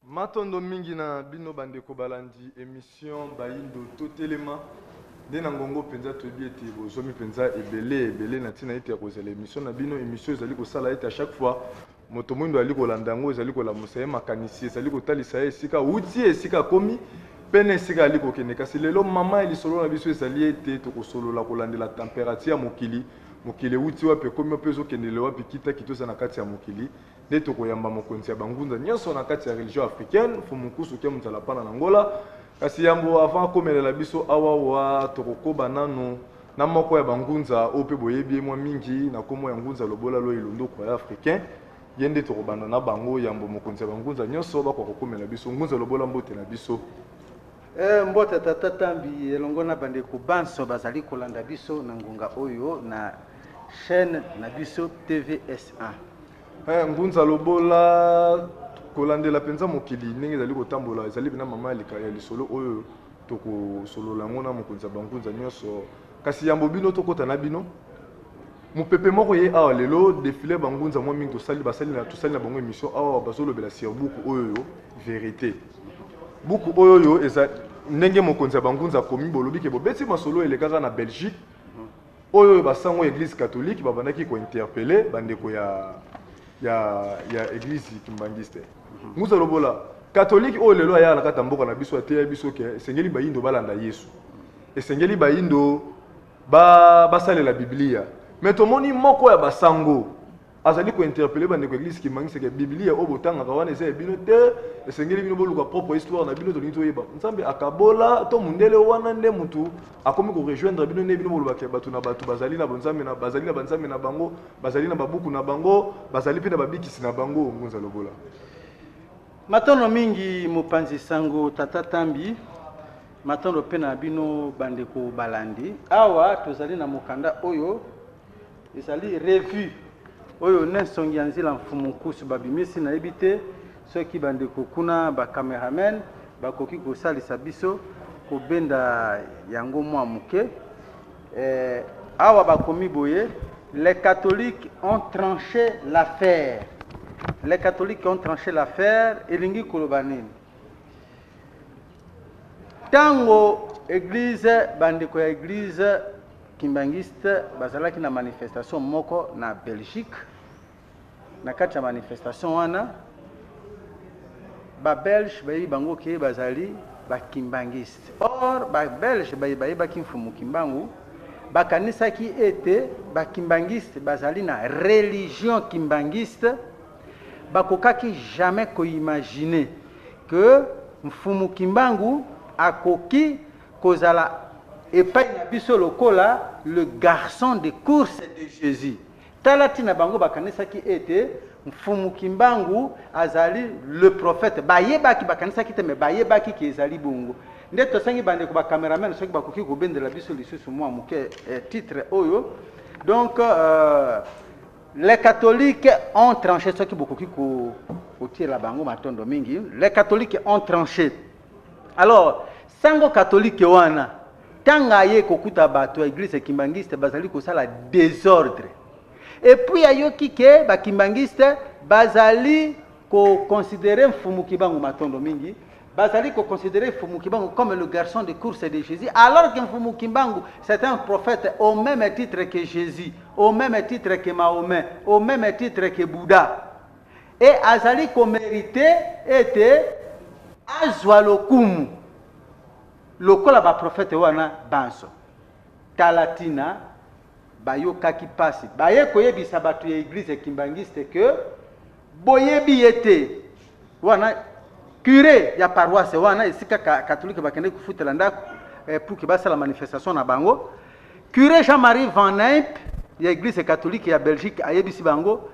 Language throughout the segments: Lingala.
Matondo mingi na bino bandeko balandi emission Bayindo Totelema. Nde na ngongo mpenza toyebi ete bozwami mpenza ebele ebele na ntina ete ya kozela emission na bino. Emission ezali kosala ete à chaque fois moto mwindo azali kolanda yango, ezali kolamusa ye makanisi, ezali kotalisa ye esika awuti, esika akomi mpe na esika azali kokende. Kasi lelo mama ya lisolo na biso ezali ete tokosolola kolandela temperature ya mokili. Mokili ewuti wapi, ekomi wapi, ezokendele wapi, kita kita eza na kati ya mokili. Nde tokoyamba mokonzi ya bangunza nyonso na kati ya religion africaine, Mfumu Nkusu Kiamu Nzalapana na Angola. Kasi yambo avant akomelela biso awawa, tokokoba nanu na moko ya bangunza oyo mpe boyebi ye mwa mingi na kombo ya Ngunza Lobola Loi Londo Croyant Africain. Ye nde tokobanda na bango yambo mokonzi ya bangunza nyonso bakoka kokomela biso. Ngunza Lobola, mbote na biso. Mbote tata Tambi elongo na bandeko banso bazali kolanda biso na ngonga oyo na chaîne na biso TVS1. Ngunza Lobola, kolandela mpenza mokili ndenge ezali kotambola ezali mpenza mama ya lisolo oyo tokosolola yango na mokonzi ya bangunza nyonso. Kasi yambo bino tokota na bino mopepe moko ye awa lelo défilé bangunza mwa mingi tosali, basali na, tosali na bango émission awa bazolobela sur buku oyo vérité. Buku oyo oyo eza ndenge mokonzi ya bangunza akomi, bolobi ke bobeti masolo elekaka na Belgique oyo basango ya église catholique babandaki kointerpeller bandeko ya église kimbangiste. Ngunza Lobola, catholique oyo lelo ayaka na kati ya mboka na biso ateya biso ke esengeli bayindo balanda Yesu, esengeli bayindo basalela Biblia. Mais tomoni moko ya basango azali kointerpeller bandeko ya église kimbangiste ke Biblia oyo botangaka wana eza ya bino te, esengeli bino boluka propre histoire na bino, tolingi toyeba Nzambe akabola to mundele wana nde mutu akomi korejoindre bino, nde bino bolobaka bato na bato bazali na bonzambe na, bazali na banzambe na bango, bazali na babuku na bango, bazali mpe na babikisi na bango. Ngunza Lobola. Matondo mingi mopanzi sango tata Tambi, matondo mpe na bino bandeko balandi. Awa tozali na mokanda oyo ezali revue oyo ne nsongi ya nzila Mfumu Nkusu babimisi. Nayebi te soki bandeko kuna ba cameraman bakoki kosalisa biso kobenda yango mwa moke. Awa bakomi boye: les catholiques ont tranché l'affaire. Les catholiques ont tranché l'affaire elingi koloba nini? Ntango église, bandeko ya église kimbangiste bazalaki na manifestation moko na Belgique, na kati ya manifestation wana ba Belge bayebi bango ke bazali ba kimbangiste. Or ba Belge bayebaki Mfumu Kimbangu, bakanisaki ete ba kimbangiste bazali na religion kimbangiste, bakokaki jamais koimaginer que Mfumu Kimbangu akoki kozala epai na biso lokola le garçon de course de Jésus. Tala ntina bango bakanisaki ete Mfumu Kimbangu azali le prophète. Bayebaki, bakanisaki te, mais bayebaki ke ezali bongo. Nde tosengi bandeko ba cameraman soki bakoki kobendela biso lisusu mwa moke titre oyo. Donc les catholiques ont tranché, soki bokoki kotiela bango matondo mingi. Les catholiques ont tranché. Alors sango catholique wana tanga aye kokuta bato ya église kimbangiste bazali kosala désordre, et puis ayoki ke ba kimbangiste bazali koconsidérer Mfumu Kimbangu, matondo mingi, bazali koconsidérer Mfumu Kimbangu comme le garçon de course de Jésus, alors que Mfumu Kimbangu, c'est un prophète au même titre que Jésus, au même titre que Mahomet, au même titre que Bouddha, et azali komériter ete azwa lokumu lokola baprofete wana banso. Tala ntina bayokaki mpasi, baye koyebisa bato ya église kimbangiste ke boyebi ye te. Wana curé ya paroisse wana esika catholique bakende kofutela ndako pour ke basala manifestation na bango, curé Jean-Marie Van Impe ya église catholique ya Belgique ayebisi bango: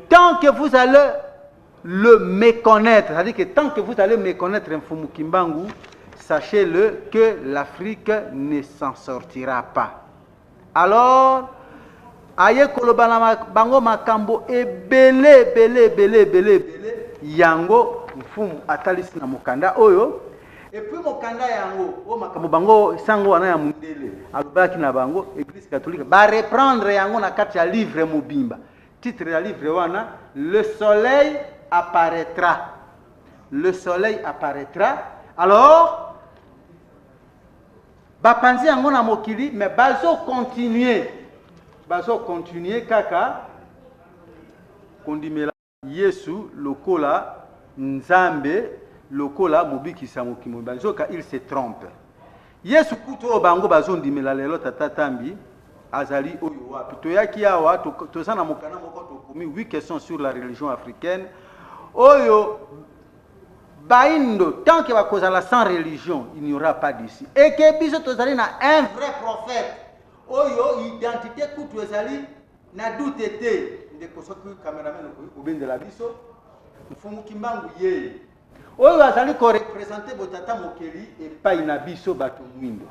tant que vous allez le méconnaître, c'est-à-dire que tant que vous allez méconnaître Mfumu Kimbangu, sachez-le que l'Afrique ne s'en sortira pas. Alors, aye koloba na bango makambo ebele ebele ebele ebele ebele, yango Mfumu atalisi na mokanda oyo. Et puis mokanda yango oyo makambo bango sango wana ya mundele alobaki na bango, église catholique ba reprendre yango na kati ya livre mobimba. Titre ya livre wana, Le soleil apparaîtra. Le soleil apparaîtra. Alors bapanzi yango na mokili, mais bazo continuer, bazo continuer kaka kondimela Yesu lokola Nzambe, lokola mobikisa mokili mobimba. Nzoka il se trompe. Yesu kutu oyo bango bazondimela lelo, tata Tambi, azali oyo wapi? Toyaki awa, toza na mokanda moko tokomi, 8 questions sur la religion africaine, oyo baindo tant que bakozala sans religion, il n'y aura pas d'ici. Et que biso tozali na un vrai prophète oyo identité kutu ezali na doute te. Ndeko, soki cameraman okoki kobendela biso Mfumu Kimbangu, ye oyo azali koreprésenter botata mokeli epai na biso bato mwindo.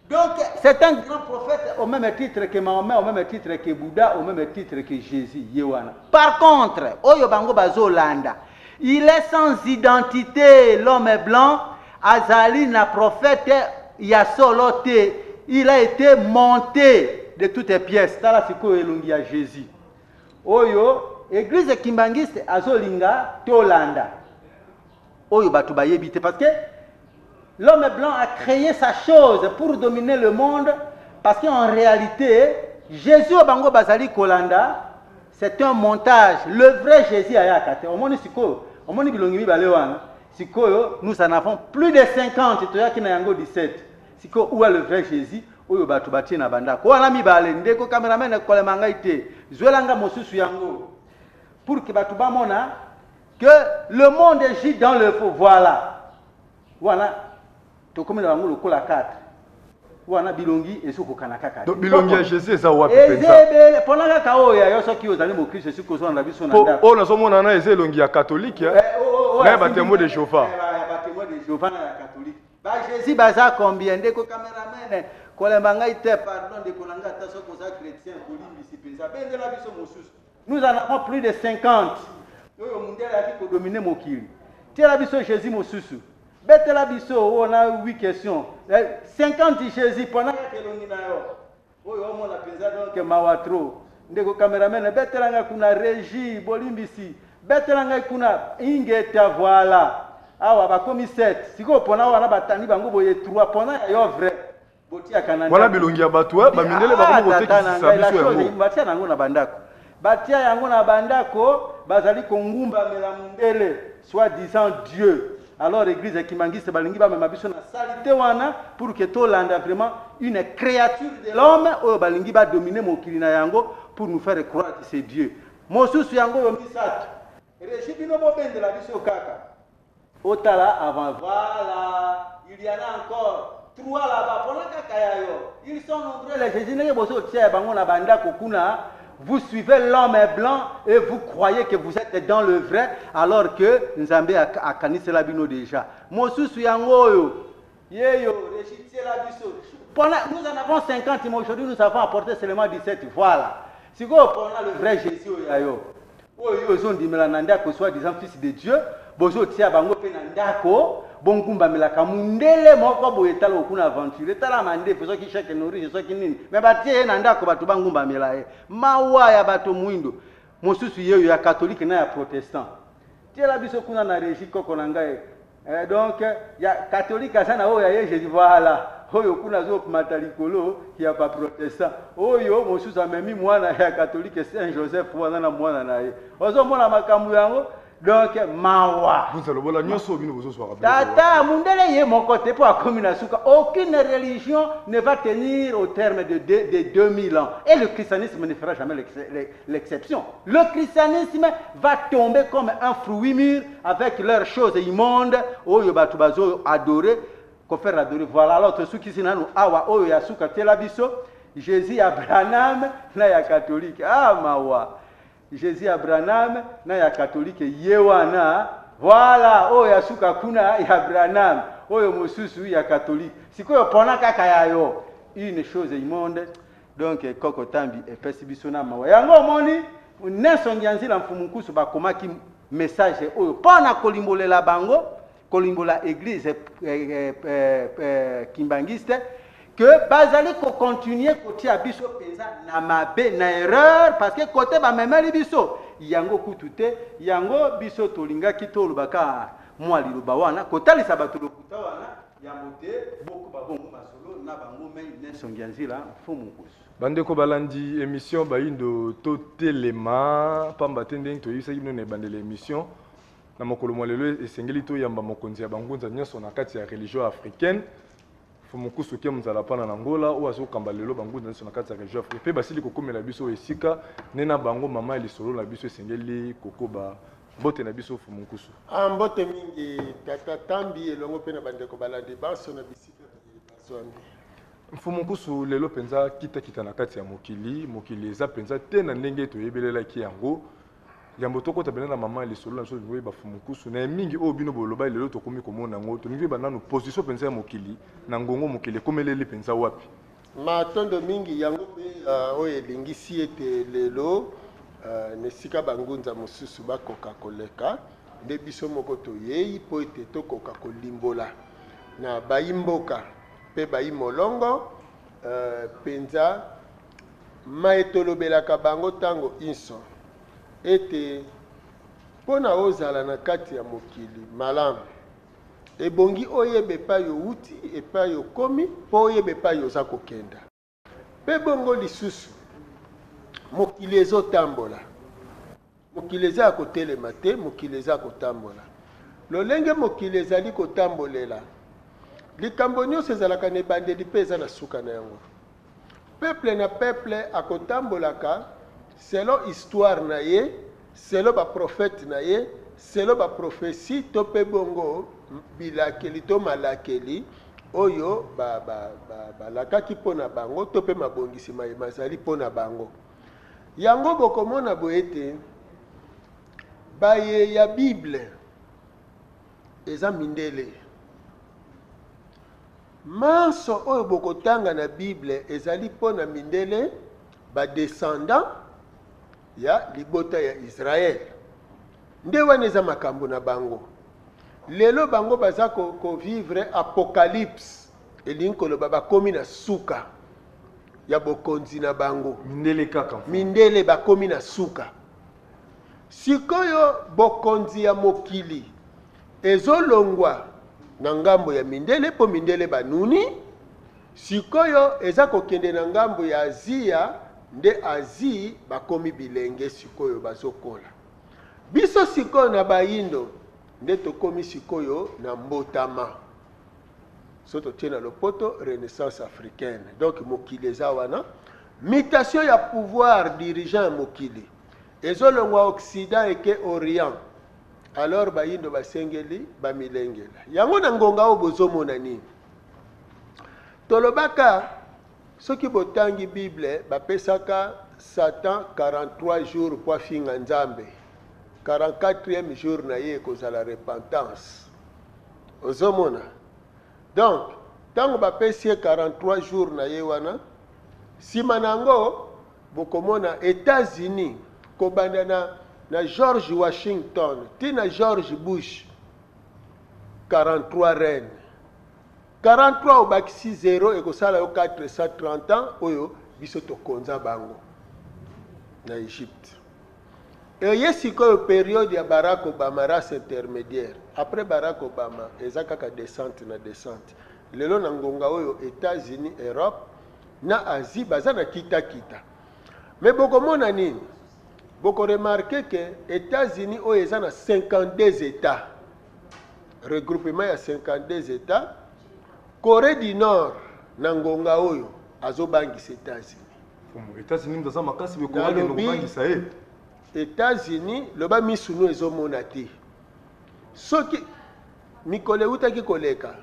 Donc c'est un grand prophète au même titre que Mahomet, au même titre que Bouddha, au même titre que Jésus, ye wana. Par contre, oyo bango bazolanda, il est sans identité. L'homme blanc azali na prophète ya solo te, il a été monté de toutes pièces. Tala sikoyo elongi ya Jésus oyo église kimbangiste azolinga tolanda, oyo bato bayebi te, parce que l'homme blanc a créé sa chose pour dominer le monde, parce qu'en réalité, Jésus oyo bango bazali kolanda, c'est un montage. Le vrai Jésus ayaka te. Omoni sikoyo, omoni bilongi mibale wana. Sikoyo nous en avons plus de 50, toyaki na yango 17. Sikoyo, où est le vrai Jésus oyo bato batie na bandako wana mibale? Ndeko cameraman, ekolema ngai te, zwelanga mosusu yango pour que bato bamona que le monde gît dans le faux. Voilà, wana tokomi na bango lokola 4 wana, bilongi ezokokana kaka. Donc bilongi ya Jésus eza wapi? Eza mpenza? Ebele mpona kaka oyo ya yo. Soki ozali mokristo, soki ozolanda biso na po ndako, oyo nazomona na eza elongi ya catholique. Eh, oh, oh, na ya asimbi- batémoin de Jéhovah. Eh, ya batémoin de Jéhovah na ya catholique. Bajésus baza combien? Ndeko cameraman, kolemba ngai te, pardon. Ndeko na ngai, ata soki oza chrétien, kolimbisi mpenza, bendela biso mosusu. Nous en avons plus de 50 oyo mundele ayaki kodominer mokili. Tiela biso Jésus mosusu, betela biso oyo na 8 questions. 50 Jésus, mpona kaka elongi na yo oyo omona mpenza. Donc mawa trop. Ndeko cameraman, betela ngai kuna. Régie, bolimbisi, betela ngai kuna. Ingeta, voilà, awa bakomi 7 sikoyo. Mpona wana batandi bango boye 3, mpona ya yo vrai botiaka na Wana ndako. bilongi ya bato, bamindele Ah, bakomi tata na kotekisisa ngai, la biso chose, yango. Batia yango na bandako, batia yango na bandako, bazali kongumbamela mundele, soit disant Dieu. Alors église kimbangiste balingi bamema biso na saleté wana pour que tolanda vraiment une créature de l'homme oyo balingi badominer mokili na yango pour nous faire croire que c'est Dieu. Mosusu yango oyo misato. Régie, bino bobendela biso kaka otala avant. Voilà, il y en a encore trois là-bas, mpona kaka ya yo. Ils sont nombreux, les Jésus. Ndenge bozotia ya bango na bandako kuna, vous suivez l'homme blanc et vous croyez que vous êtes dans le vrai, alors que Nzambe akanisela bino déjà. Mosusu yango oyo yeyo. Régie, tiela biso mpona. Nous en avons 50, mais aujourd'hui nous avons apporté seulement 17. Voilà, sikoyo mpona le vrai Jésus oyo ya yo, oyo ozondimela na ndako, soit disant fils de Dieu, bozotia bango mpe na ndako, bongumbamelaka mundele moko boye. Tala okuna aventure, tala mandefu, soki chaque nourrice, soki nini, me batie ye na ndako, bato bangumbamela ye. Mawa ya bato mwindo. Mosusu ye oyo ya catholique na ya protestant. Tiela biso kuna na régie, koko na ngai. Donc ya catholique aza na oyo ya ye Jésus. Voilà, oyo kuna azomata likolo ya baprotestant. Oyo mosusu amemi mwana ya catholique, Saint Joseph wana na mwana na ye. Ozomona makambo yango. Donc mawa. Ngunza Lobola, nyonso oyo bino bozozwaka biloko wapi? Tata, mundele ye moko te mpo akomi na suka. Aucune religion ne va tenir au terme de 2000 ans et le christianisme ne fera jamais l'exception. Le christianisme va tomber comme un fruit mûr avec leurs choses immondes oyo bato bazo adorer, kofaire adorer. Voilà, alors tosukisi nanu awa. Oyo ya suka, tiela biso Jésus ya Branham na ya catholique. Ah, mawa. Jésus ya Branham na ya catholique, ye wana. Voilà, oyo ya suka kuna ya Branham, oyo mosusu ya catholique. Sikoyo mpona kaka ya yo, une chose immonde. Donc koko Tambi epesi biso na mawa. Yango omoni Nelson Nyanzila, Mfumu Nkusu, bakomaki message oyo mpo na kolimbolela bango. Kolimbola eglise kimbanguiste que bazali ko continuer kotia biso penza na mabe na erreur parce que kote bamemeli biso yango kutu te. Yango biso tolingaki toloba ka mwa liloba wana kotalisa bato lokuta wana yango te, bokoba bongo masolo na bango mei nensongi ya nzila mfumu nkusu. Bandeko balandi émission Bayindo Totelema, pamba te ndenge toyebisaki bino na ebandeli émission na mokolo mwa lelo, esengeli toyamba mokonzi ya bangunza nyonso na kati ya religion africaine, Mfumu Nkusu Kem Nzala Pana na Ngola, oyo azokamba lelo bangunza nyonso na kati ya religion africaine, mpe basili kokomela biso esika nde na bango mama ya lisolo na biso esengeli kokoba. Mbote na biso, Mfumu Nkusu. Ah, mbote mingi tata Tambi elongo mpe na bandeko balandi banso na bisika bazwami. Mfumu Nkusu, lelo mpenza kitakita na kati ya mokili, mokili eza mpenza te na ndenge toyebelelaki yango. Yambo tokota mpenza na mama ya lisolo na biso, tolingi koyeba, Mfumu Nkusu, na ye mingi oyo bino boloba lelo tokomi komona yango, tolingi koyeba nanu position mpenza ya mokili na ngongo, mokili ekomeleli mpenza wapi? Matondo mingi. Yango mpe oyo elingisi ete lelo na esika bangunza mosusu bakoka koleka, nde biso moko toyei mpo ete tokoka kolimbola na bayi mboka mpe bayi molongo mpenza maye tolobelaka bango ntango inso, ete mpo na ozala na kati ya mokili malamu, ebongi oyeba epai owuti, epai okomi, mpo oyeba epai oza kokenda. Mpe bongo lisusu mokili ezotambola, mokili eza ya kotelema te, mokili eza kotambola. Lolenge mokili ezali kotambolela, likambo nyonso ezalaka na ebandeli mpe eza na suka na yango. Peuple na peuple akotambolaka selon histoire na ye, selon baprophète na ye, selon baprophétie to mpe bongo bilakeli to malakeli oyo balakaki mpo na bango to mpe mabongisi maye mazali mpo na bango. Yango bokomona boye ete baye ya Bible eza mindele. Manso oyo bokotanga na Bible ezali mpo na mindele, badescendant ya libota ya Israel. Nde wana eza makambo na bango. Lelo bango baza kovivre ko apocalypse, elingi koloba bakomi na suka ya bokonzi na bango. Mindele kaka. Mindele bakomi na suka. Sikoyo bokonzi ya mokili ezolongwa na ngambo ya mindele mpo mindele banuni. Sikoyo eza kokende na ngambo ya Azia, nde Asie bakomi bilenge, sikoyo bazokola. Biso sikoyo na bayindo nde tokomi sikoyo na mbotama, so totie na lopoto renaissance africaine. Donc mokili eza wana, mutation ya pouvoir dirigeant ya mokili ezolongwa occident eke orient. Alors bayindo basengeli bamilengela yango na ngonga oyo. Bozomona nini tolobaka? Soki botangi Bible, bapesaka Satan 43 jours po afinga Nzambe. 44e jour na ye ekozala repentance. Ozomona, donc ntango bapesi ye 43 jours na ye wana, nsima na yango bokomona États-Unis kobanda na George Washington ti na George Bush, 43 reine. 43 obakisi 0 ekosala yo 430 ans oyo biso tokonza bango na Egypte. Eye sikoyo période ya Barack Obama, race intermédiaire. Après Barack Obama eza kaka descente na descente. Lelo na ngonga oyo, États-Unis, Europe na Asie baza na kitakita. Mais bokomona nini? Bokoremarquer ke États-Unis oyo eza na 52 états, regroupement ya 52 états, Corée du Nord na ngonga oyo azobangisa États-Unis. États-Unis moto aza makasi, bekokakende kobangisa ye. États-Unis, loba misunu ezomona te. Soki mikolo eutaki koleka,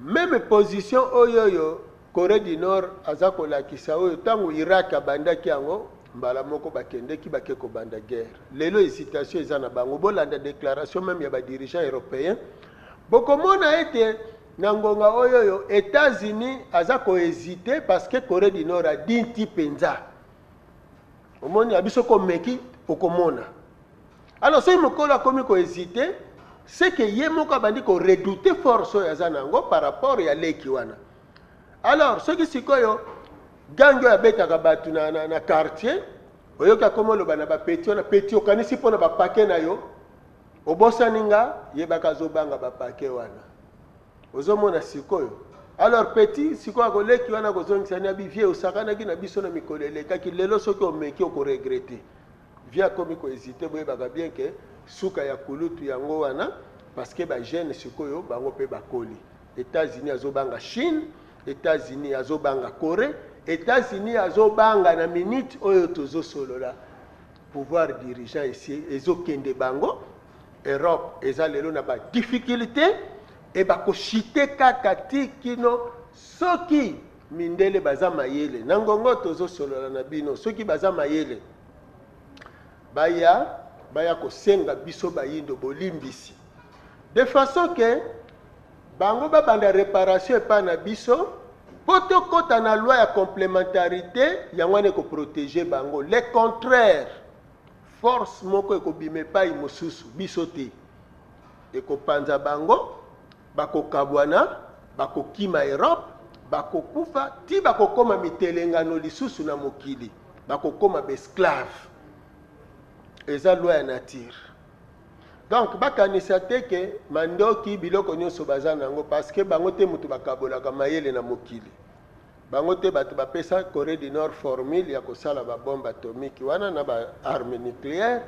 même position oyo oyo Corée du Nord aza kolakisa oyo, ntango Irak abandaki yango, mbala moko bakendeki bake kobanda guerre. Lelo hésitation eza na bango. Bolanda déclaration même ya badirigeant européen, bokomona ete na ngonga oyo oyo États-Unis aza kohésite parce que Corée du Nord adinti mpenza. Omoni ya biso komeki, okomona. Alors soki mokolo akomi kohésite, C'est que ye moko abandi koredoute force oyo aza na yango par rapport ya leki wana. Alors soki sikoyo gang oyo abetaka bato na quartier, oyoki akoma oloba na bapeti wana: "Petit, okanisi mpo na bapake na yo obosani nga?" Yebaka azobanga bapake wana. Ozomona sikoyo? Alors petit sikoyo akoleki wana, kozongisa ni abi: "Vieux, osakanaki na biso na mikolo elekaki. Lelo soki omeki, okoregretter." Vieux akomi kohésiter. Boyebaka bien ke suka ya kulutu yango wana, parce que bajeune sikoyo bango mpe bakoli. États-Unis azobanga Chine, États-Unis azobanga Corée, États-Unis azobanga. Na minute oyo tozosolola, pouvoir dirigeant esi ezokende bango. Europe eza lelo na badifficulté e bakoshite kaka ti kino soki mindele baza mayele. Na ngongo tozosolola na bino, soki baza mayele, baya kosenga biso bayindo bolimbisi, de façon ke bango babanda réparation epai na biso, mpo tokɔta na loi ya complémentarité. Yango wana ekoprotéger bango. Le contraire, force moko ekobima epai mosusu, biso te, ekopanza bango, bakokabwana, bakokima Europe, bakokufa ti bakokóma mitelengano lisusu na mokili, bakokóma baesclave. Eza loi ya nature. Donc bakanisa te ke mandoki, biloko nyonso baza nango, parce que bango te moto bakabolaka mayele na mokili. Bango te bato bapesa Corée du Nord formule ya kosala babombe atomique wana na baarme nucléaire.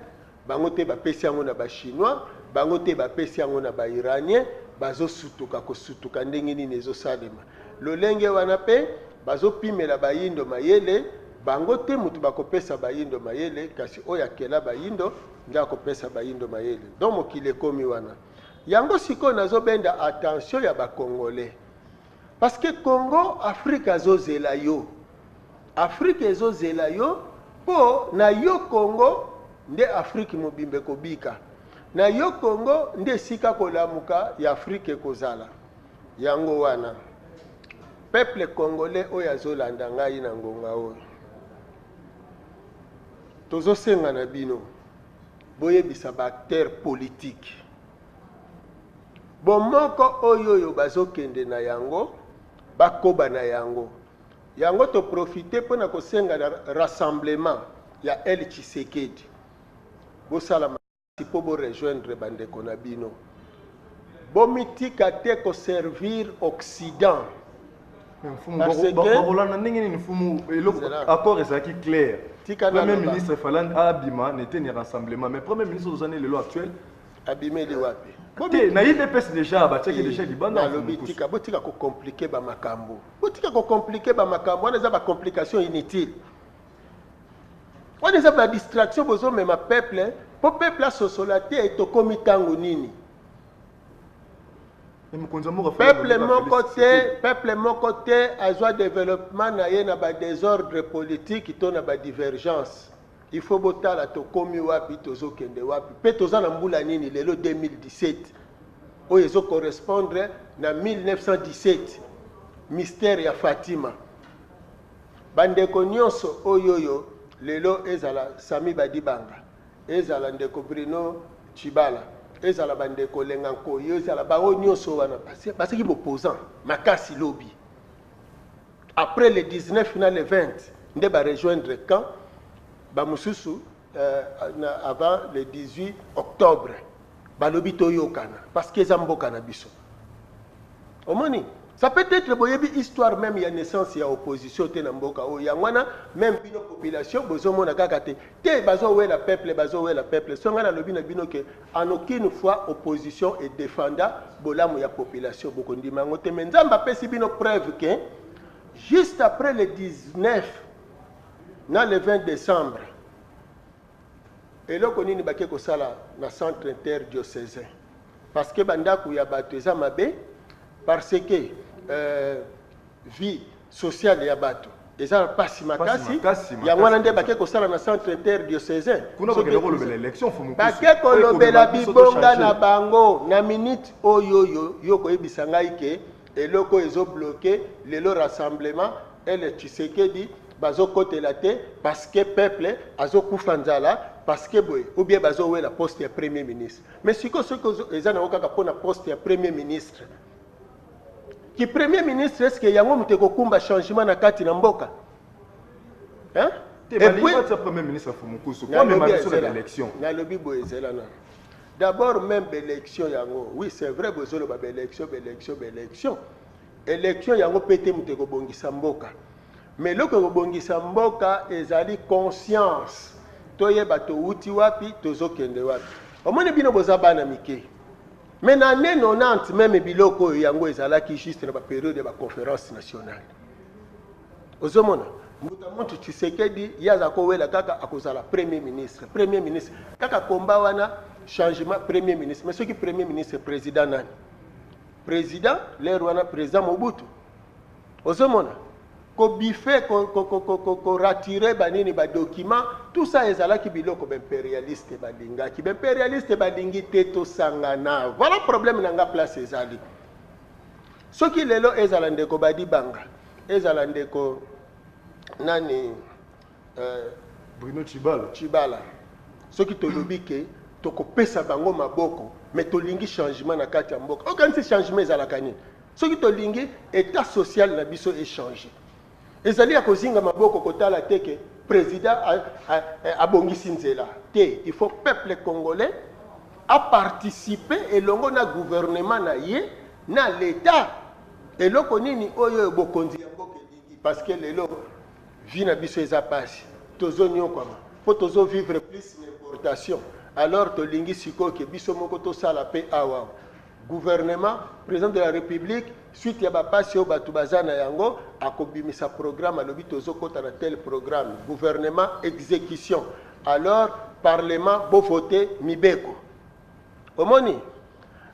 Bango te bapesi yango na Bachinois, bango te bapesi yango na Bairanien. Bazosutuka kosutuka ndenge nini ezosalema lolenge wana, mpe bazopimela bayindo mayele. Bango te moto bakopesa bayindo mayele, kasi oyo akela bayindo nde akopesa bayindo mayele. Donc mokili ekomi wana. Yango sikoyo nazobenda attention ya Bacongolais, parce que Congo, Afrique azozela yo, Afrique ezozela yo. Mpo na yo Congo nde Afrique mobimba ekobika, na yo Congo nde esika kolamuka ya Afrique ekozala. Yango wana, peuple congolais oyo azolanda ngai na ngonga oyo, tozosenga na bino boyebisa baacteur politique bomoko oyo bazokende na yango, bakoba na yango. Yango toprofite mpona kosenga na rassemblement ya El Tshisekedi, bosala makasi mpo borejoindre bandeko na bino. Bomitika te koservir Occident. Bakolanda ndenge nini, mfumu? Eloko accord ezalaki clair: premier ministre fallait abima na eteni ya rassemblement, mais premier ministre ozani lelo actuel Abimeli wapi? Te, na UDPS déjà batiaki déjà libanda. Nalobi tika, botika kocompliquer bamakambo, botika kocompliquer bamakambo wana. Eza bacomplication inutile wana, eza badistraction. Bozomema peuple mpo peuple asosola te tokomi ntango nini. Peuple moko te, peuple moko te azwa développement na ye na badésordre politique to na badivergence. Il faut botala tokomi wapi, tozokende wapi, mpe toza na mbula nini lelo. 2017 oyo ezocorrespondre na 1917, mystère ya Fatima. Bandeko nyonso oyo lelo, ezala Sami Badibanga, ezala ndeko Bruno Chibala, ezala bandeko Lenga Nkoyi, ezala bango nyonso wana, bazalaki boposant makasi lobi. Après le 19 na le 20 nde barejoindre camp. Bamosusu avant le 18 octobre balobi toyokana, parce que eza mboka na biso. Omoni, ça peut être boyebi histoire même ya naissance ya opposition te na mboka oyo. Yango wana même bino population bozomona kaka te te bazowela peuple, bazowela peuple. So ngai nalobi na bino ke en aucune fois opposition edefenda bolamu ya population, bokondima yango te. Mais Nzambe apesi bino preuve ke juste après le 19 na le 20 décembre, eloko nini bake kosala na centre interdiocésain? Parce que bandako ya bato eza mabe, parce que vie sociale ya bato eza mpasi makasi. Yango wana nde bake kosala na centre interdiocésain. Bake kolobela bibonga na bango. Na minute oyo yo koyebisa ngai ke eloko ezobloquer lelo rassemblement ele Tshisekedi, bazokotela te parce que peuple azokufa nzala. Parce que boye, ou bien bazowela poste ya premier ministre. Mais sikoyo soki eza nango kaka mpona poste ya premier ministre, ki premier ministre, est ce que yango moto ekokumba changement na kati na mboka? Hein? Te, balingi batia premier ministre Fumukusu po amema biso na baélection. Nalobi boye, ezela nano. D'abord même baélection yango, oui, c'est vrai, bozoloba baélection, baélection, baélection, élection yango mpe te moto ekobongisa mboka. Mais eloko ekobongisa mboka ezali conscience, toyeba towuti wapi, tozokende wapi. Omoni, bino boza bana mike, mais na année 90 même, biloko oyo yango ezalaki juste na bapériode ya baconférence nationale. Ozomona moto amontu Tshisekedi, ye aza kowela kaka akozala premier ministre, premier ministre kaka komba wana, changement, premier ministre. Mais soki premier ministre, président nani? Président lere wana, président Mobutu. Ozomona kobife, koratire banini, badocument, tout ça ezalaki biloko baimpérialiste balingaki. Baimpérialiste balingi te tosangana. Voilà problème na nga. Place ezali, soki lelo ezala ndeko Badibanga, ezala ndeko nani, Bruno Chibala. Chibala, soki tolobi ke tokopesa bango maboko, mais tolingi changement na kati ya mboka, okanisi changement ezalaka nini? Soki tolingi état social na biso échange, ezali ya kozinga maboko kotala te ke président abongisi nzela te. Il faut peuple congolais aparticipe elongo na gouvernement na ye, na l'état. Eloko nini oyo bokonzi ya mboka elingi? Parce que lelo vie na biso eza pasi, tozonyokwama mpo tozovivre plus na importation. Alors tolingi sikoyo ke biso moko tosala mpe awa. Gouvernement, président de la République, suite ya bapasi oyo bato baza na yango, akobimisa programme, alobi tozokɔta na tel programme. Gouvernement, exécution. Alors parlement bovote mibeko. Omoni,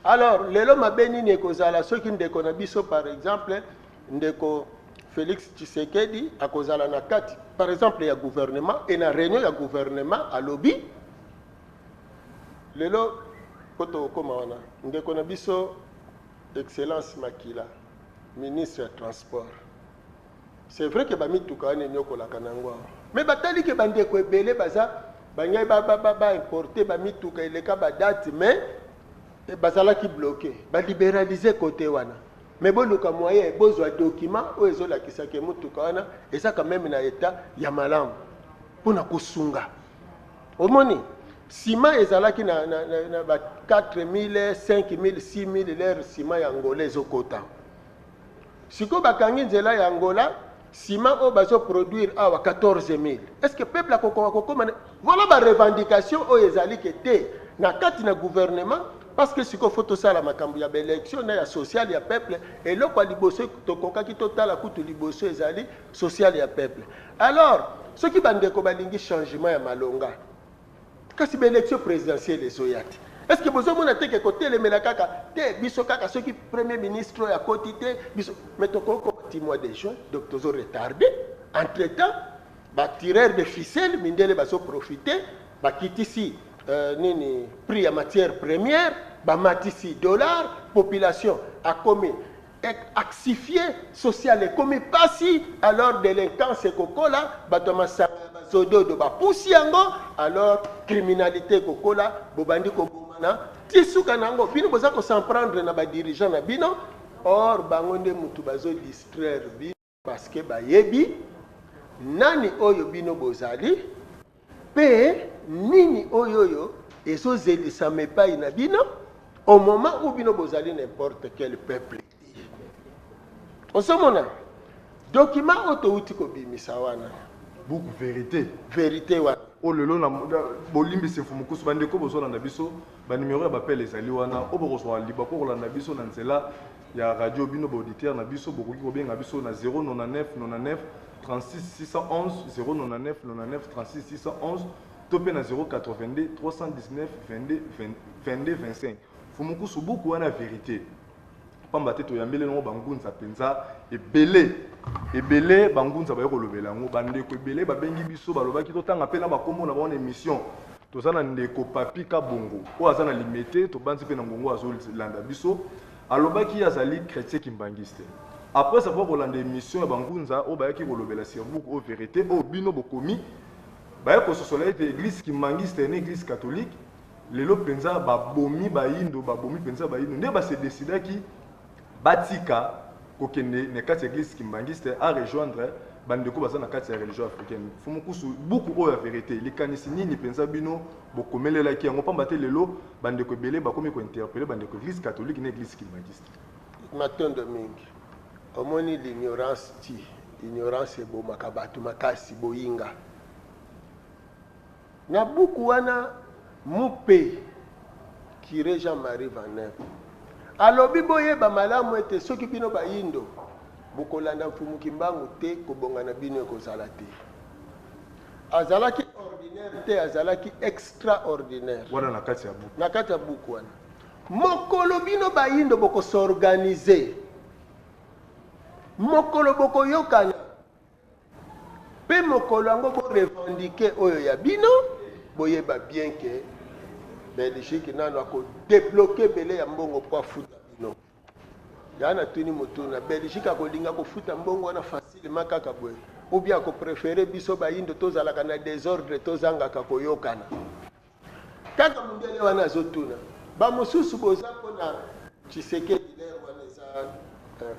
alors lelo mabe nini ekozala soki ndeko na biso, par exemple ndeko Félix Tshisekedi, akozala na kati, par exemple, ya gouvernement, e na réunion ya gouvernement alobi lelo po tokokóma wana, ndeko na biso Excellence Makila, ministre ya transport, c'est vrai ke bamituka wana enyokolaka nango awa, mais batali ke bandeko ebele baza bangai baimporte bamituka eleka badate, mais bazalaki bloqué, balibéralize côté wana. Mais boluka moyen bozwa document oyo ezolakisaka motuka wana eza quand même na état ya malamu mpona kosunga. Omoni, ciment ezalaki na ba 4000, 5000, 6000. Lere ciment ya Angola ezokota, sikoyo bakangi nzela ya Angola, ciment oyo bazoproduire awa 14 000. Est ce que peuple akokoka kokóma? Voilà barevendication oyo ezali ke te na kati na gouvernement, parce que sikoyo faut tosala makambo ya baélection na ya social ya peuple. Eloko ya liboso tokokaki totala kutu liboso ezali social ya peuple. Alors soki bandeko balingi changement ya malonga, kasi baélection présidentielle ezoya te, est ce que bozomona te ke kotelemela kaka te biso kaka soki premier ministre oyo akoti te biso? Mais tokokoma ti mois de juin, donc tozo retarde. Entre temps batireur de ficelle, mindele bazoprofite, bakitisi nini, prix ya matière première, bamatisi dollar, population akomi asphyxié, social ekomi pasi. Alors délinquance ekokola, bato ya masanga ya bazododo bapusi yango, alors criminalité ekokola, bobandi kobomana ti suka na yango. Bino boza kos'en prendre na badirigeant na bino, or bango nde mutu bazodistraire bino, parce que bayebi nani oyo bino bozali mpe nini oyo ezozelisama epai na bino au moment où bino bozali n'importe quel peuple. Ozomona document oyo touti kobimisa wana, buku vérité. Vérité wana. Oyo lelo na bolimbisi, Mfumukusu, bandeko bozolanda biso, banimero ya bapele ezali wana oyo bokozwa libaku kolanda biso na nzela ya radio. Bino baauditeur na biso, bokoki kobenga biso na 099 99 36 611, 099 99 36 611, to mpe na 082 319 22 22 25. Fumukusu, buku wana vérité, pamba te toyambeli yango bangunza mpenza ebele ebele. Bangunza baye kolobela yango, bandeko ebele babengi biso, balobaki totanga mpe na bakombo na bango na émission. Toza na ndeko Papi Kabongo oyo aza na Limete, tobanzi mpe na ngongo azolanda biso. Alobaki azali chrétien kimbangiste. Après avoir kolanda émission ya bangunza oyo bayaki kolobela sur buku oyo vérité oyo bino bokomi. Baye kososola ete eglise kimbanguiste na eglise catholique lelo mpenza babomi bayindo, babomi mpenza bayindo, nde ba se decidaki batika kokende na kati ya eglise kimbanguiste a rejoindre bandeko baza na kati ya religion africaine. Mfumu Kusu, buku oyo ya verite likanisi nini mpenza bino bokomelelaki yango? Pamba te lelo bandeko ebele bakomi kointerpeller bandeko eglise catholique na eglise kimbanguiste. Matondo mingi. Omoni l'ignorance ti ignorance ebomaka bato makasi boyinga. Na buku wana mupe curé Jean-Marie Van Nep alobi boyeba malamu ete soki bino bayindo bokolanda Mfumu Kimbangu te, kobonga na bino ekozala te. Azalaki ordinaire te, azalaki extraordinaire. Wana na kati ya buku. Na kati ya buku wana. Mokolo bino bayindo bokos'organiser, mokolo bokoyokana, pe mokolo yango bo revendiquer oyo ya bino, boyeba bien que Belgique nano ako débloquer ebele ya mbongo po afuta bino. Ya natuni motuna, Belgique akolinga kofuta mbongo wana facilement kaka boye, ou bien ako préférer biso bayindo tozalaka na désordre, tozangaka koyokana? Kaka mondele wana azotuna. Ba mosusu boza mpona Tshisekedi, lere wana eza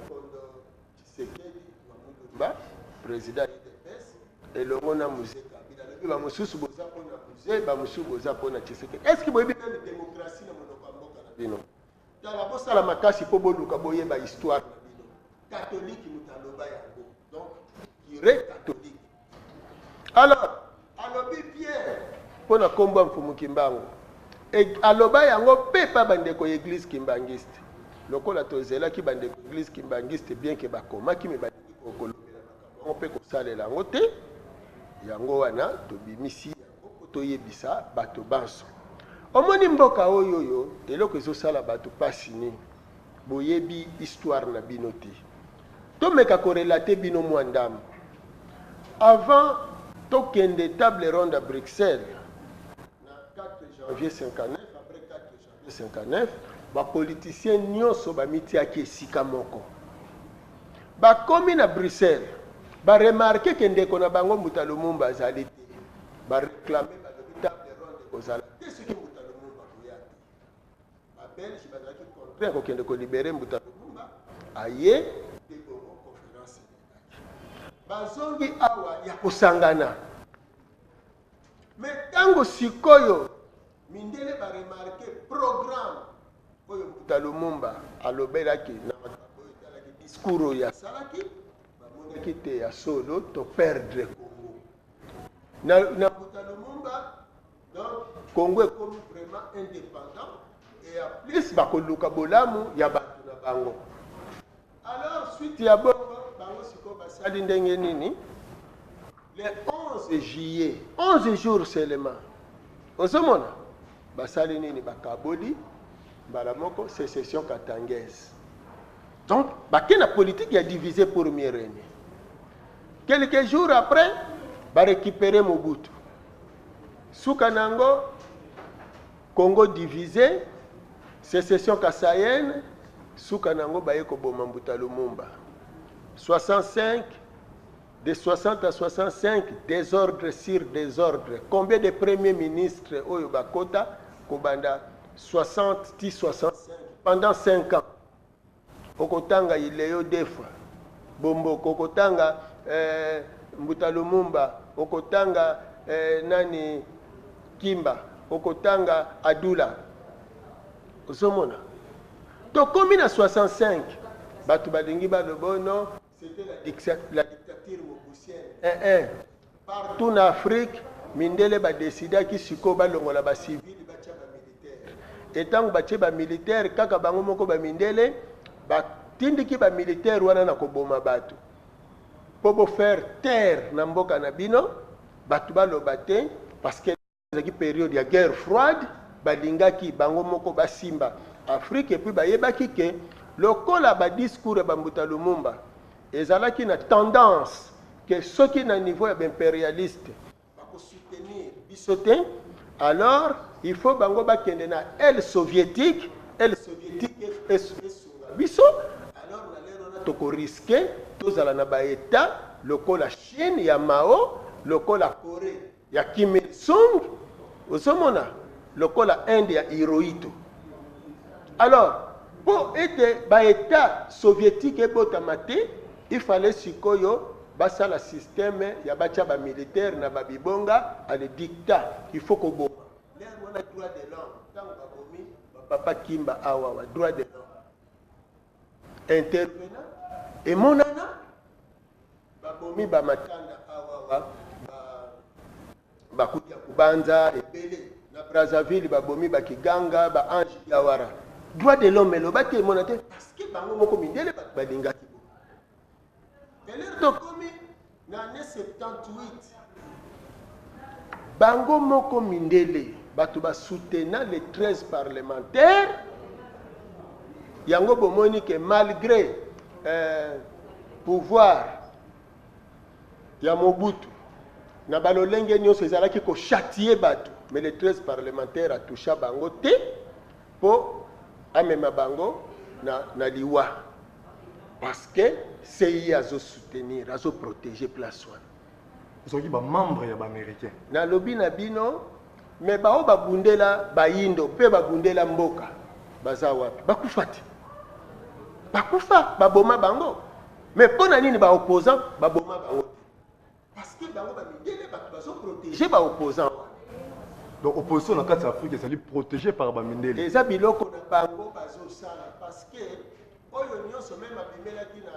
Kondo Tshisekedi wa Mulumba, président UDPS, elongo na Mzee Kabila. Alobi ba mosusu boza mpona Mzee, ba mosusu boza mpona Tshisekedi. Est-ce que boyebi nani démocratie na monoko ya mboka na bino? Tala, bosala makasi mpo boluka boyeba histoire na bino. Catholique moto aloba yango, donc curé catholique. Alors alobi bien mpo na kombo ya Mfumu Kimbangu, aloba yango mpe pa bandeko ya église kimbanguiste. Lokola tozelaki bandeko ya église kimbanguiste, bien ke bakomaki, me balingi kolobela makambo yango mpe kosalela yango te, yango wana tobimisi yango mpo toyebisa bato banso. Omoni mboka oyo oyo eloko ezosala bato pasi nini? Boyebi histoire na bino te. Tomeka korelate bino mwa ndambo. Avant tokende table ronde à Bruxelles na 4 janvier 59, après 4 janvier 59, bapoliticien nyonso bamitiaki esika moko. Bakomi na Bruxelles, baremarke ke ndeko na bango Mbuta Lumumba azali te. Bareklame, balobi table ronde ekozala te soki Mbuta Lumumba akoya te. Ba Belge bazalaki contraint ya kokende kolibere Mbuta Lumumba, aye mpe bongo conférence elekaki. Bazongi awa ya kosangana. Mais ntango sikoyo mindele baremarke programme oyo Mbuta Lumumba alobelaki na makambo oyo etalaki discours oyo asalaki, bamonaki te ya solo to perdre Congo. Na Mbuta Lumumba, donc Congo ekomi vraiment indépendant et en plus bakoluka bolamu ya bato na bango. Alors suite ya bongo, bango sikoyo basali ndenge nini? Le 11 juillet, 11 jours seulement, ozomona basali nini? Bakaboli mbala moko sécession katangaise. Donc bake na politique ya diviser pour mieux régner. Quelques jours après, barécupérer Mobutu. Suka nango, Congo divisé, sécession kasaïenne, suka nango baye koboma Mbuta Lumumba. 65, de 60 à 65, désordre sur désordre. Combien de premiers ministres oyo bakota kobanda 60 ti 65 pendant 5 ans? Okotanga Ileo deux fois. Bomboko, okotanga Mbuta Lumumba, okotanga nani Kimba, okotanga Adula. Ozomona? Tokomi na 65, bato balingi baloba non, c'était la dictature mobusienne. Partout na Afrique, mindele ba décidaki sikoyo balongola ba civil batia ba militaire. Et tango batie ba militaire, kaka bango moko ba mindele batindiki ba militaire wana na koboma bato. Po bo faire taire na mboka na bino, bato baloba te parce que ezalaki période ya guerre froide, balingaki bango moko basimba Afrique et puis bayebaki ke lokola ba discours ya ba Mbuta Lumumba ezalaki na tendance ke soki na niveau ya ba impérialiste bakosoutenir biso te, alors il faut bango bakende na aile soviétique, aile soviétique esunga biso, alors na lero wana tokoriske tozala na ba état lokola Chine ya Mao, lokola Corée. ya Kim Il Sung, ozomona lokola Inde ya Hirohito. Alors, mpo ete ba Etats soviétique ebotama te, il fallait sikoyo basala système ya batia ba militaire na ba bibonga, ale dictat, il faut koboma. L'heure wana droit de l'homme, ntango babomi ba papa Kimba awa wa droit de l'homme. Intervenant emonana babomi ba matanda awawa bakuti ya kubanza ebele na Brazzaville, babomi bakiganga ba Ange Diawara. Droit de l'homme eloba te, emona te, parce que bango moko mindele bato balingaki bo. Elere tokomi na année 78, bango moko mindele bato basoutenant les 13 parlementaires yango, bomoni ke malgré pouvoir ya Mobutu na balolenge nyonso ezalaki kochâtier bato, mais les 13 parlementaires atoucha bango te mpo amema bango na liwa, parce que CIA azosoutenir, azoprotéger place wana. Soki bamembre ya baaméricain. Nalobi na bino, me bao babundela bayindo mpe babundela mboka baza wapi? Bakufa te, bakufa, baboma bango. Mais mpo na nini baopposant baboma bango te? Parce que bango bamindele bato bazoprotéger baopposant wana. Donc opposition na kati ya Afrique ezali protégé par bamindele. Eza biloko na bango bazosala, parce que oyo nyonso même abimelaki na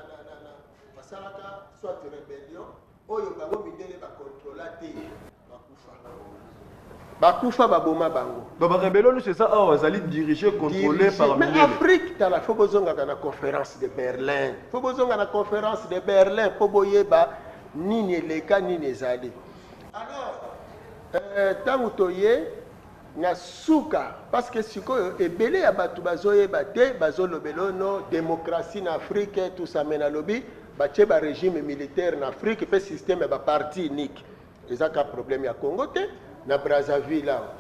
basalaka soit rébellion oyo bango mindele bakontrola te, bakufa, bakufa, baboma bango. Donc barébellion nyonso eza awa ezali dirigé, contrôlé par Mais mindele. Afrique, tala, fo bozongaka na conférence de Berlin, fo bozonga na conférence de Berlin mpo boyeba nini eleka, nini ezali. Alors ntango toye na suka, parce que sikoyo ebele ya bato bazoyeba te, bazolobela ono démocratie na Afrique, tout ça, mais nalobi batie barégime militaire na Afrique mpe système ya baparti unique eza ka problème ya Congo te. Na Brazzaville awa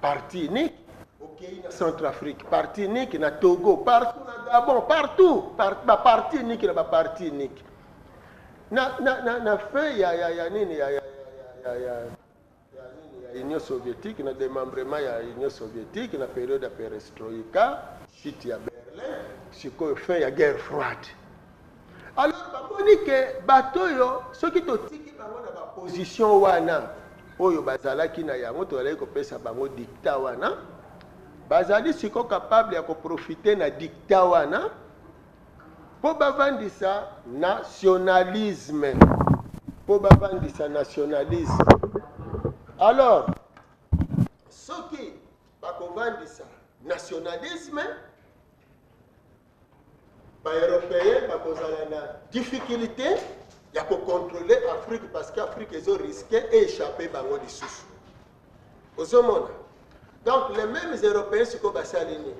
parti unique, okei na Centrafrique parti unique, na Togo partout, na Gabon partout, baparti unique na baparti unique. Na fin ya nini ya nini ya Union soviétique, na démembrement ya Union soviétique, na période ya perestroïka, chute ya Berlin, sikoyo fin ya guerre froide. Alors bamoni ke bato oyo, soki totiki bango na baposition wana oyo bazalaki na yango, tozalaki kopesa bango diktat wana, bazali siko capable ya koprofiter na diktat wana mpo bavandisa nationalisme, mpo bavandisa nationalisme. Alors soki bakovandisa nationalisme, baeuropéen bakozala na difficulté ya kocontrôler Afrique, parce que Afrique ezorisquer échapper bango lisusu. Ozomona, donc les mêmes Européens sikoyo basali nini?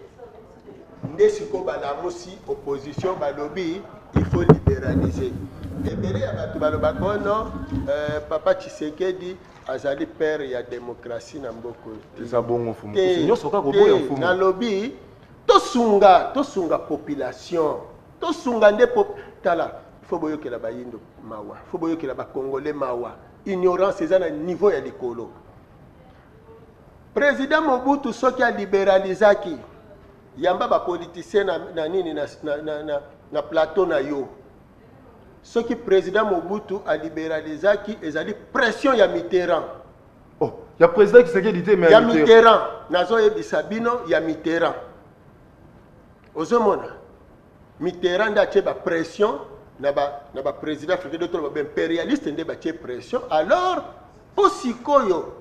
Nde sikoyo balamusi opposition, balobi il faut libéraliser. Ebele ya bato balobaka ono papa Tshisekedi azali père ya démocratie na mboka oyo. Eza bongo, mfumu? Te. Nyonso kaka koboya. Te, mfumu. Nalobi tosunga, tosunga population, tosunga nde tala, fo boyokela bayindo mawa, fo boyokela bacongolais mawa. Ignorance eza na niveau ya likolo. Président Mobutu soki aliberalizaki, yamba bapoliticien na nini na plateau na yo, soki président Mobutu aliberalizaki, ezali pression ya Mitterrand. Oh, ya président Tshisekedi te, mais ya Mitterrand, nazoyebisa bino, ya Mitterrand. Ozomona, Mitterrand nde atie bapression na baprésident africain, to baimpérialiste nde batie pression. Alors mpo sikoyo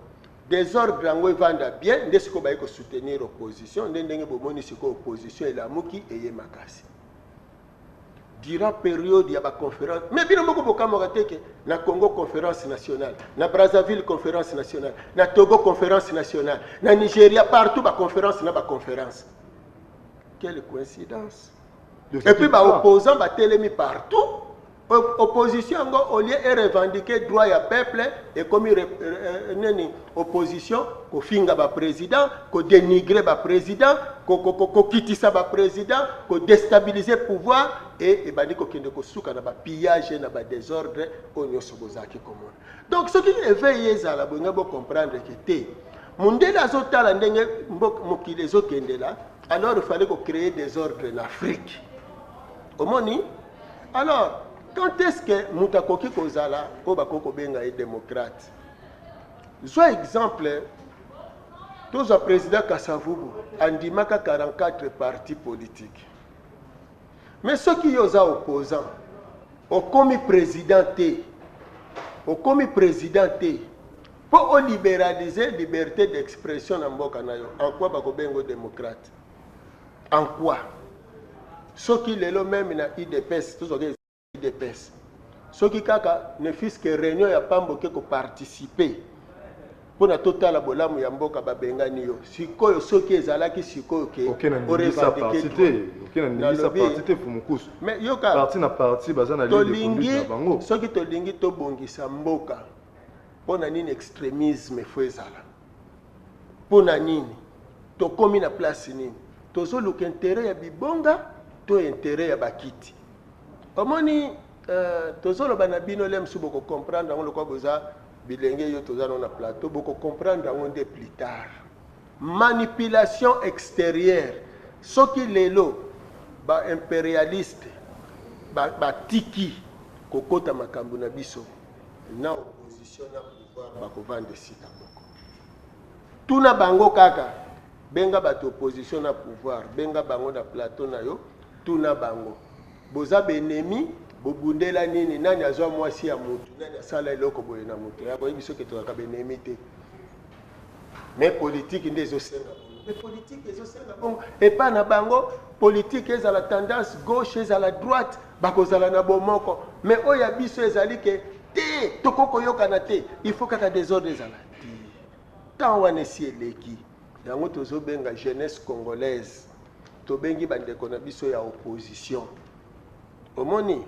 désordre yango evanda bien, nde sikoyo baye kosoutenir opposition. Nde ndenge bomoni sikoyo opposition elamuki, eye makasi durant période ya baconférence. Mais bino moko bokamwaka te ke na Congo conférence nationale, na Brazzaville conférence nationale, na Togo conférence nationale, na Nigeria, partout baconférence na baconférence. Quelle coïncidence! Et puis baopposant batelemi partout. Opposition yango au lieu e revendiquer droit ya peuple, ekomi nini? Opposition kofinga baprésident, kodénigrer baprésident, kokitisa baprésident, kodéstabiliser pouvoir, e ebandi kokende kosuka na bapillage, na badésordre oyo nyonso bozalaki komona. Donc soki éveil ezala boye, bocomprendre ke te, mondele azotala ndenge mokili ezokendela. Alors il fallait kocréer désordre na Afrique. Omoni, alors quand est-ce que moto akoki kozala oyo bakoki kobenga ye démocrate? Zwa exemple, tozwa président Kasavubu, andimaka 44 parti politique. Mais soki yo oza opposant, okomi président te, okomi président te mpo olibéraliser liberté d'expression na mboka na yo, en quoi bakobenga démocrate? En quoi? Soki lelo même na UDPS, tozwaka UDPS, soki kaka ne fût-ce que réunion ya pamba oke koparticiper mpona totala bolamu ya mboka, babengani yo. Sikoyo soki ezalaki sikoyo ke Oke na ndingisa parti te, oke na ndingisa parti te, Fumukusu. Mais yoka. Parti na parti baza na ligne de conduite na bango. Soki tolingi tobongisa mboka, mpo na nini extrémisme fo ezala? Mpo na nini? Tokómi na place nini? Tozoluka intérêt ya bibonga to intérêt ya bakiti? Omoni, tozoloba na bino le mosusu, bokocomprendre yango lokola boza bilenge. Yo, toza no na plateau, bokocomprendre yango nde plus tard. Manipulation extérieure, soki lelo baimpérialiste batiki kokota makambo na biso, na opposition na pouvoir bakovanda esika moko. Tuna bango kaka, benga bato opposition na pouvoir, benga bango na plateau na yo, tuna bango: boza baennemi, bobundela nini? Nani azwa mwasi ya motu? Nani asala eloko boye na motu? Ya koyebi soki tozalaka baennemi te, mais politique nde ezosenga bongo. Mais politique ezosenga bongo epai na bango, politique ezala tendance gauche, ezala droite, bakozala na bomoko. Mais oyo ya biso ezali ke te, tokoki koyokana te, il faut kaka désordre ezala te. Ntango wana esi eleki. Yango tozobenga jeunesse congolaise, tobengi bandeko na biso ya opposition. Omoni,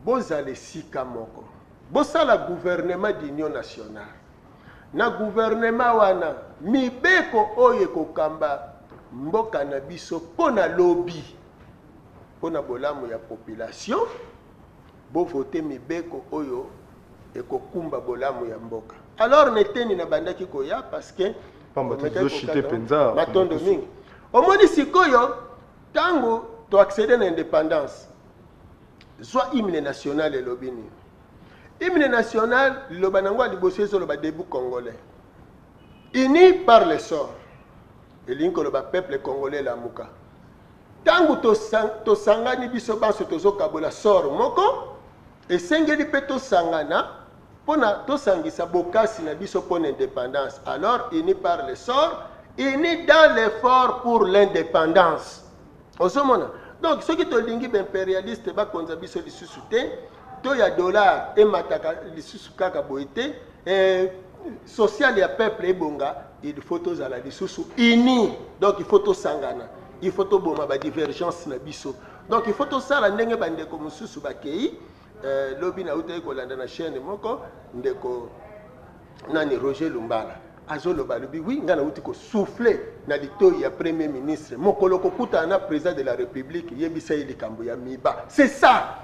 bozala esika moko, bosala gouvernement d'union nationale. Na gouvernement wana, mibeko oyo ekokamba mboka na biso mpo na lobi, mpo na bolamu ya population, bovote mibeko oyo ekokumba bolamu ya mboka. Alors neteni nabandaki koya parce que Pamba te tozoshite mpenza. Matondo mingi. Omoni, sikoyo ntango toaccéder na indépendance, zwa hymne national, elobi nini hymne national? Liloba nango ya liboso ezoloba: "Debout Congolais, unis par le sort." Elingi koloba peuple congolais, lamuka. Ntango tosangani biso banso, tozokabola sort moko, esengeli mpe tosangana mpona tosangisa bokasi na biso mpona indépendance. Alors, unis par le sort, unis dans l'effort pour l'indépendance. Ozomona, donc soki tolingi baimpérialiste bakonza biso lisusu te, to ya dollar emataka lisusu kaka boye te, social ya peuple ebonga, il faut tozala lisusu uni. Donc il faut tosangana, il faut toboma badivergence na biso. Donc il faut tosala ndenge bandeko mosusu bakei. Lobi nautaki kolanda na chaîne moko, ndeko nani, Roger Lumbala, azoloba, alobi: "Oui, ngai nauti kosouffler na litoi ya premier ministre, mokolo kokutana na président de la République, yebisa ye likambo ya MIBA." C'est ça,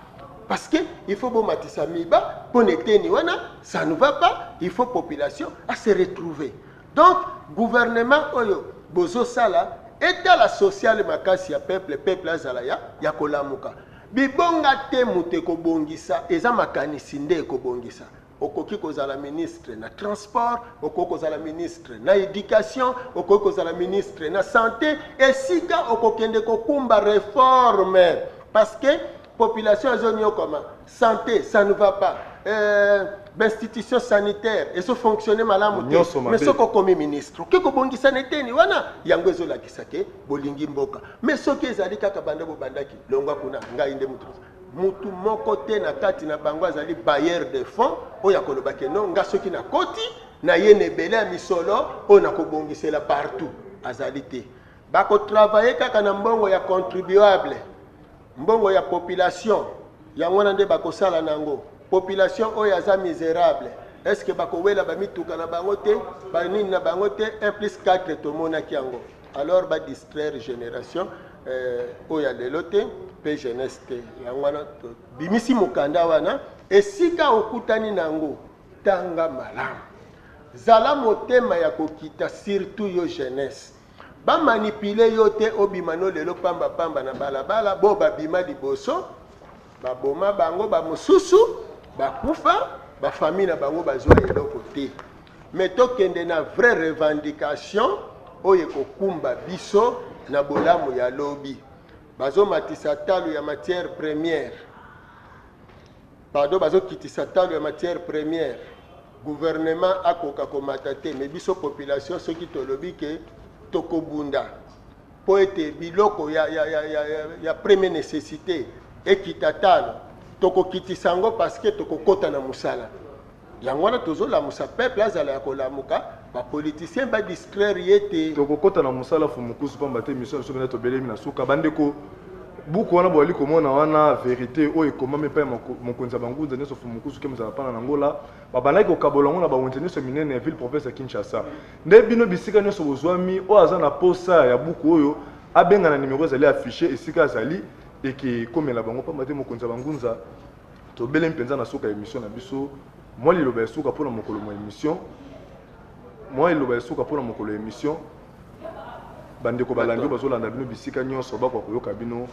parce que il faut bomatisa MIBA mpo na eteni wana, ça ne va pas. Il faut population à se retrouver. Donc gouvernement oyo bozosala, etala sociale makasi ya peuple, peuple azala ya kolamuka. Bibonga te, moto ekobongisa eza makanisi nde ekobongisa. Okoki kozala ministre na transport, okoki kozala ministre na éducation, okoki kozala ministre na santé. Esika okokende kokumba réforme, parce que population azoniokoma, santé ça ne va pas, bainstitution sanitaire ezofonctionne malamu te, mais soki okomi ministre, okoki kobongisa na eteni wana. Yango ezolakisa ke bolingi mboka. Mais soki ezali kaka banda bobandaki, longwa kuna, ngai nde mutu, mutu moko te na kati na bango azali bailleur de fonds oyo akoloba ke non, nga soki nakoti na ye na ebele ya misolo oyo nakobongisela partout, azali te. Bakotravailler kaka na mbongo ya contribuable, mbongo ya population. Yango wana nde bakosala na yango. Population oyo aza miserable, est ce que bakowela bamituka na bango te, banini na bango te? 1 plus 4 tomonaki yango. Alors ba distraire génération oyo ya lelo te mpe jeunesse te. Yango wana tobimisi mokanda wana, esika okutani na yango, tanga malamu, zala motema ya kokita, surtout yo jeunesse. Bamanipule yo te, obima no lelo pamba pamba na balabala, bo babima liboso baboma bango, bamosusu bakufa, bafamille na bango bazwa eloko te. Mais tokende na vraie revendication oyo ekokumba biso na bolamu ya lobi. Bazomatisa talo ya matière première, pardon, bazokitisa talo ya matière première, gouvernement akoka komata te. Mais biso population, soki tolobi ke tokobunda mpo ete biloko ya première nécessité ekita talo, tokokitisa yango parce que tokokɔta na mosala. Yango wana tozolamusa peuple azala ya kolamuka, bapoliticien badistraire ye te. Tokokɔta na mosala, Fumukusu, pamba te mission biso mpenza tobelemi na suka. Bandeko, buku wana bozali komona wana, vérité oyo ekomami epai ya mokonzi ya bangunza nyonso Fumukusu ke mozala mpana na Ngola, babandaki kokabola yango na bawenze nyonso minene ya ville province ya Kinshasa. Nde bino bisika nyonso bozwami, oyo aza na posa ya buku oyo abenga na nimero ezali affiché esika azali, ekekomela bango, pamba te mokonzi ya bangunza, tobelemi mpenza na suka ya émission na biso. Mwa liloba ya suka mpona mokolo mwa émission, mwa liloba ya suka mpona mokolo ya émission. Bandeko balandi oyo bazolanda bino bisika nyonso, bakoka koyoka bino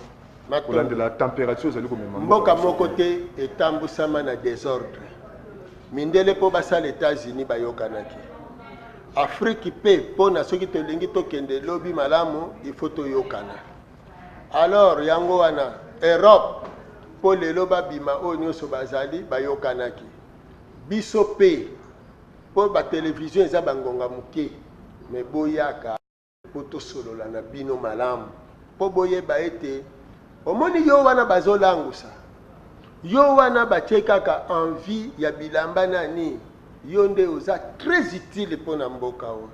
kolandela température ezali komema. Mboka moko te etambusama na désordre. Mindele mpo basala États-Unis bayokanaki. Afrique mpe, mpona soki tolingi tokende lobi malamu, il faut toyokana. Alors yango wana Europe mpo lelo babima oyo nyonso bazali, bayokanaki. Biso mpe, mpo batelevizio eza bangonga moke, me boyaka mpo tosolola na bino malamu, mpo boyeba ete omoni yo wana bazolangusa yo wana, batie kaka envie ya bilamba nani, yo nde oza très utile mpo na mboka oyo.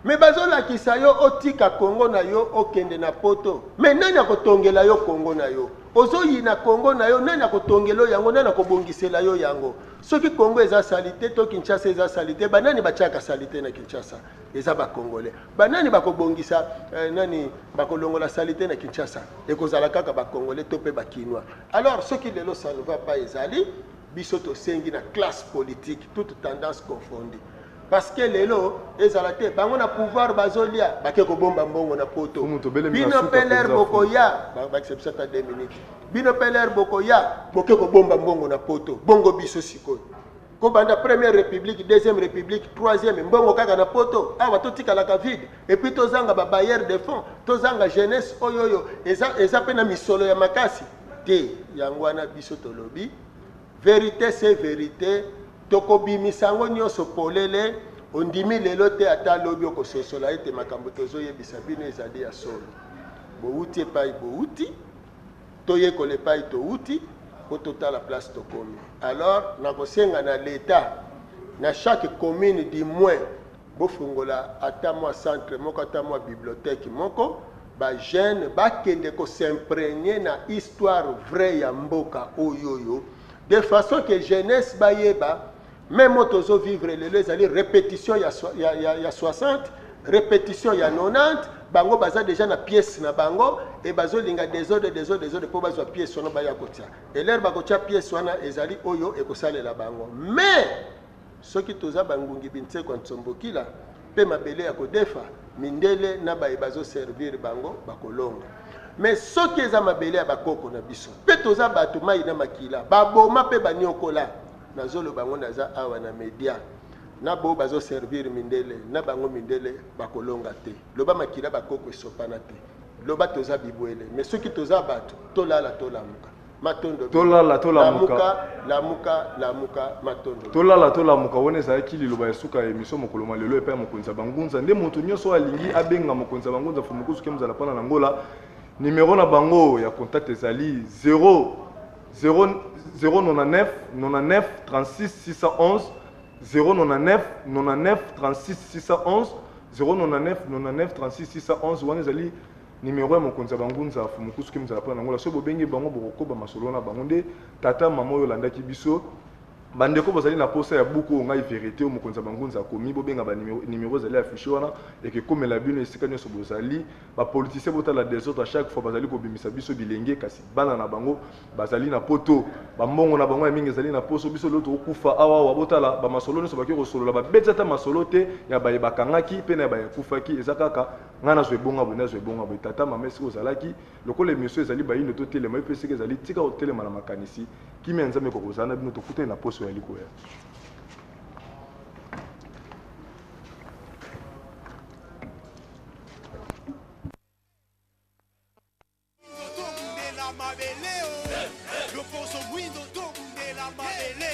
Me bazolakisa yo otika Kongo na yo, okende na Poto. Me nani akotongela yo Kongo na yo? Ozoyina Kongo na yo, nani akotongela yo yango? Nani akobongisela yo yango? Soki Kongo eza saleté to Kinshasa eza saleté, banani batiaka saleté na Kinshasa? Eza Bacongolais. Banani bakobongisa nani bakolongola saleté na Kinshasa? Ekozala kaka Bacongolais to mpe Bakinois. Alors soki lelo ça ne va pas, ezali biso. Tosengi na classe politique, toute tendance confondue, parce que lelo ezala te bango na pouvoir bazolia, bake kobomba mbongo na Poto. Bino mpe lere bokoya, bakisa biso ata 2 minutes, bino mpe lere bokoya, boke kobomba mbongo na Poto. Bongo biso sikoyo, kobanda première république, deuxième république, troisième, mbongo kaka na Poto. Awa totikalaka vide, et puis tozanga babailleur de fonds, tozanga jeunesse oyo oyo eza mpe na misolo ya makasi te. Yango wana biso tolobi vérité, c'est vérité. Tokobimisa yango nyonso polele. Ondimi lelo te, ata lobi okososola ete makambo tozoyebisa bino ezali ya solo. Bowuti epai bowuti, toyekola epai towuti mpo totala place tokomi. Alors nakosenga na l'État, na chaque commune du moins bofungola ata mwa centre moko, ata mwa bibliothèque moko, bajeune bakende kos'imprégner na histoire vraie ya mboka oyo oyo, de façon que jeunesse bayeba même oyo tozovivre lelo ezali répétition ya 60, répétition ya 90. Bango baza déjà na pièce na bango e bazolinga désordre, désordre, désordre mpo bazwa pièce wana, baya kotia elere bakotia pièce wana ezali oyo ekosalela bango. Mais soki toza bangungi bintsekwa nsombokila mpe mabele ya kodefa mindele na baye bazoservir bango, bakolonga. Mais soki eza mabele ya bakoko na biso mpe toza bato mai na makila, baboma mpe baniokola, nazoloba yango, naza awa na media, na bo bazoservir mindele na bango, mindele bakolonga te. Loba makila bakoko esopana te, loba toza bibwele. Mais soki toza bato, tolala tolamuka. Matondo. Tolala tolamuka. Lamuka, lamuka, matondo. Tolala tolamuka, wana ezalaki liloba ya suka ya émission mokolo mwa lelo epai ya mokonzi ya bangunza. Nde moto nyonso oyo alingi abenga mokonzi ya bangunza Fumukusu ke mozala mpona na Ngola, nimero na bango ya contact ezali 0 0 099 99 36 611, 099 99 36 611, 099 99 36 611. Wana ezali. Numero ya mokonzi ya bangunza Fumukusu Kimzala mpo na Angola. Soki bobengi bango bokokoba masolo na bango. Nde tata mama oyo olandaki biso, bandeko bozali na posa ya buku oyo ngai verite oyo mokonzi ya bangunza akomi, bobenga ba numero, numero ezali affiche wana ekekomela bino esika nyonso bozali. Ba politiciens botala desordre à chaque fois bazali kobimisa biso bilenge, kasi bana na bango bazali na poto, ba mbongo na bango ya mingi ezali na poso, biso lelo tokokufa awa awa. Botala ba masolo nyonso bakoki kosolola, babeti ata masolo te ya baye bakangaki mpe na ya baye akufaki, eza kaka ngai nazwa ebonga boye, nazwa ebonga boye. Tata mama esika ozalaki, lokola emission ezali bayindo totelema, yo mpe esika ezali tika kotelema na makanisi. Kimia ya Nzambe ekoka kozala na bino, tokutani na poso ya likoya. Tobundela mabele o loposo mwindo tobundela mabele.